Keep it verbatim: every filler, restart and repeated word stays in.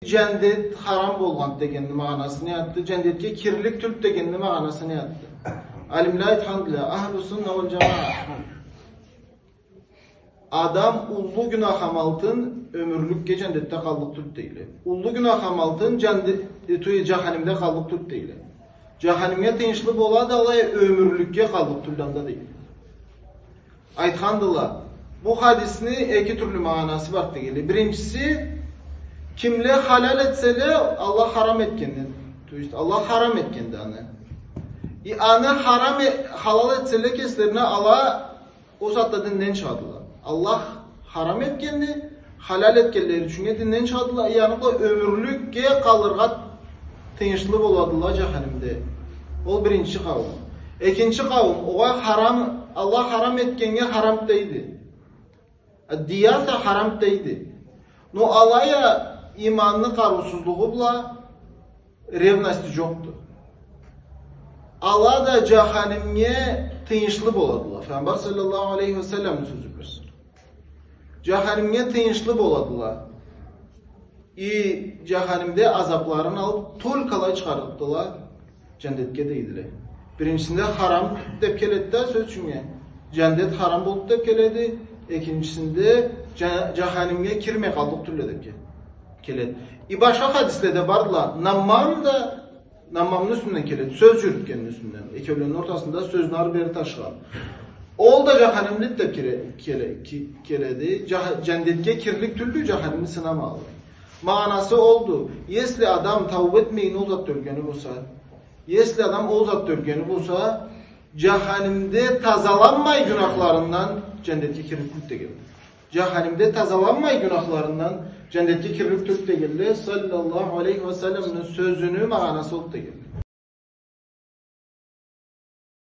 Джандет харам болгъанды дегенни магъанасы не затды? Джандетге кирлик тюлдю дегенни магъанасы не затды? Алимле айтхандыла, Ахлу Сунна уаль Джамаа. Адам уллу гюнах амалтын ёмюрлюкге джандетде къаллыкъ тюлдю дейле. Уллу гюнах амалтын джанде-, э, тюй, джаханимде къаллыкъ тюлдю дейле. Джаханимге тыйыншлы болады, алай ёмюрлюкге къаллыкъ тюлдю анда дейле. Айтхандыла, бу хадисни эки тюрлю магъанасы барды дегенле. Биринчиси, кимле халал этселе, Аллах харам этгенди. То есть, Аллах харам этгенди аны. И аны харам э-, халал этселе кеслерине, ала ол сагъатда динден чыгъадыла. Аллах харам этгенни, халал этгенлери ючюннге динден чыгъадыла, яни бу ёмюрлюкге къалыргъа тыйыншлы боладыла джаханимде. Ол биринчи къауум. Экинчи къауум, огъай, харам, Аллах харам этгеннге харам дейди. А, дияса харам дейди. Но алай а иманны къарыусузлугъу бла ревность джокъду. Ала да джаханимге тыйыншлы боладыла. Файгъамбар саллаллаху алейхи ва салламны сёзю бир. Джаханимге тыйыншлы боладыла. И джаханимде азабларын алыб, только алай чыгъарылыбдыла джандетге дейдиле. Биринчисинде харам деб келеди да, сёз ючюннге, джандет харам болду деб келеди. Экинчисинде джа-, джаханимге кирмей къаллыкъ тюлдю деб ке-, келеди. И башха хадиследе бардыла. Наммам да, наммамны юсюнден келеди. Сёз джюрютгенни юсюнден. Экеулени ортасында сёзню ары-бери ташыгъан. Ол да джаханимлик деб келе-, келе-, ки-, келеди. Джа-, джандетге кирлик тюлдю, джаханимни сынамагъанлай. Магъанасы олду. Если адам тауба этмейин ол затда ёлгени болса, если адам ол затда ёлгени болса, джаханимде тазаланмай гюнахларындан джандетге кирлик тюлдю дегенди. Джаханимде тазаланмай гюнахларындан джандетге кирлик тюлдю дегенле, саллаллаху алейхи ва салламны сёзюню магъанасы олду дегенле.